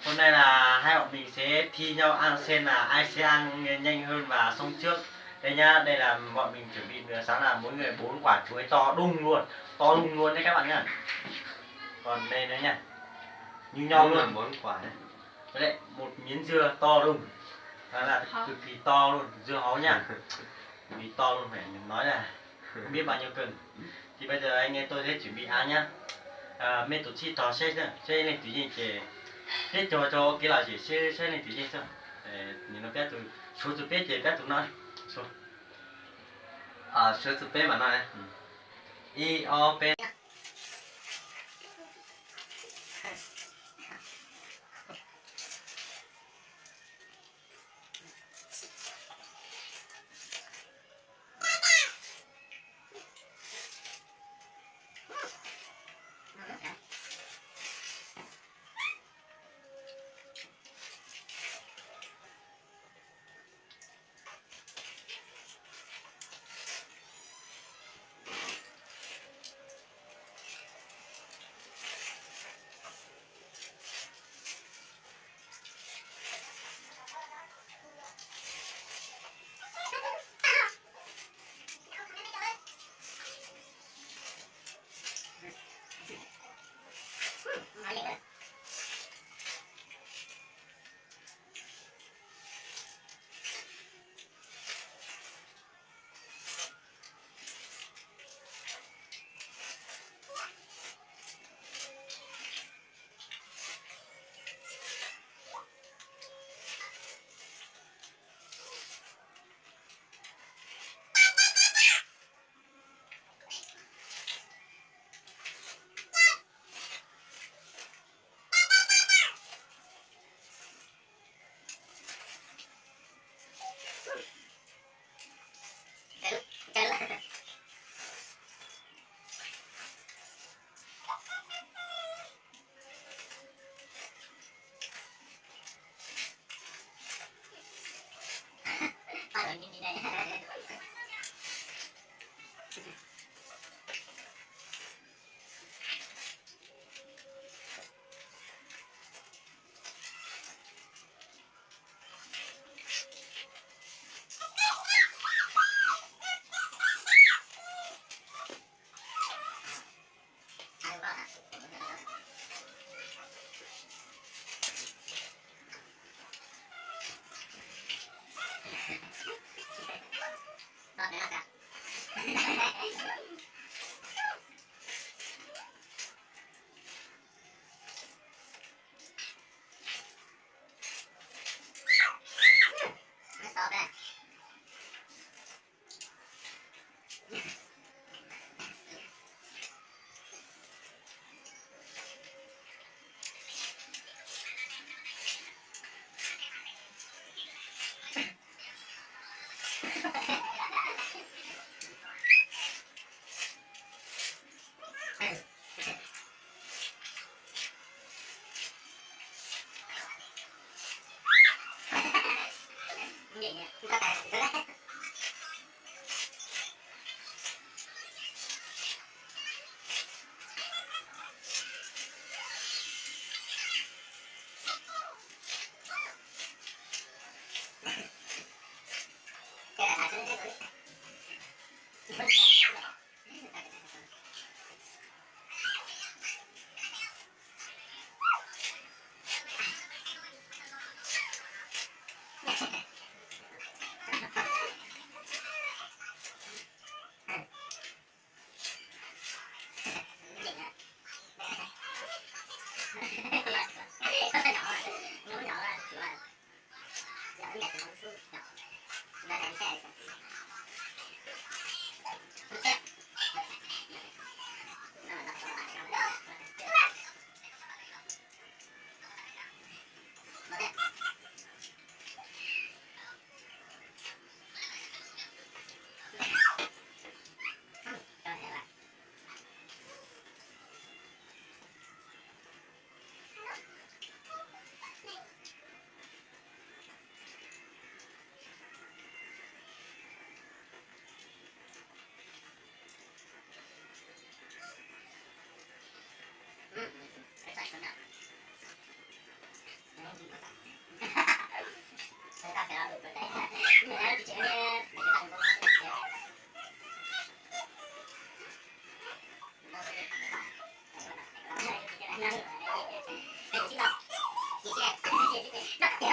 Hôm nay là hai bọn mình sẽ thi nhau ăn xem là ai sẽ ăn nhanh hơn và xong trước. Đây nhá, đây là bọn mình chuẩn bị nửa sẵn là mỗi người bốn quả chuối to đùng luôn, to đùng luôn đấy các bạn nhá. Còn đây nữa nha, như nhau luôn. Bốn quả đấy. Với lại một miếng dưa to đùng. Đó là cực kỳ to luôn, dưa hấu nhá. Vì to luôn phải nói là không biết bao nhiêu cân. Thì bây giờ anh em tôi sẽ chuẩn bị ăn nhá. À, mej tus txij tog saib, saib leej twg yeej ces peb cog cog ua ke los ces saib leej twg yeej xwb. Nim no peb tus, suav tus peb ces peb tus no. Suav tus peb mas no. Ib, ob, peb. Tus na, tus na, tus na.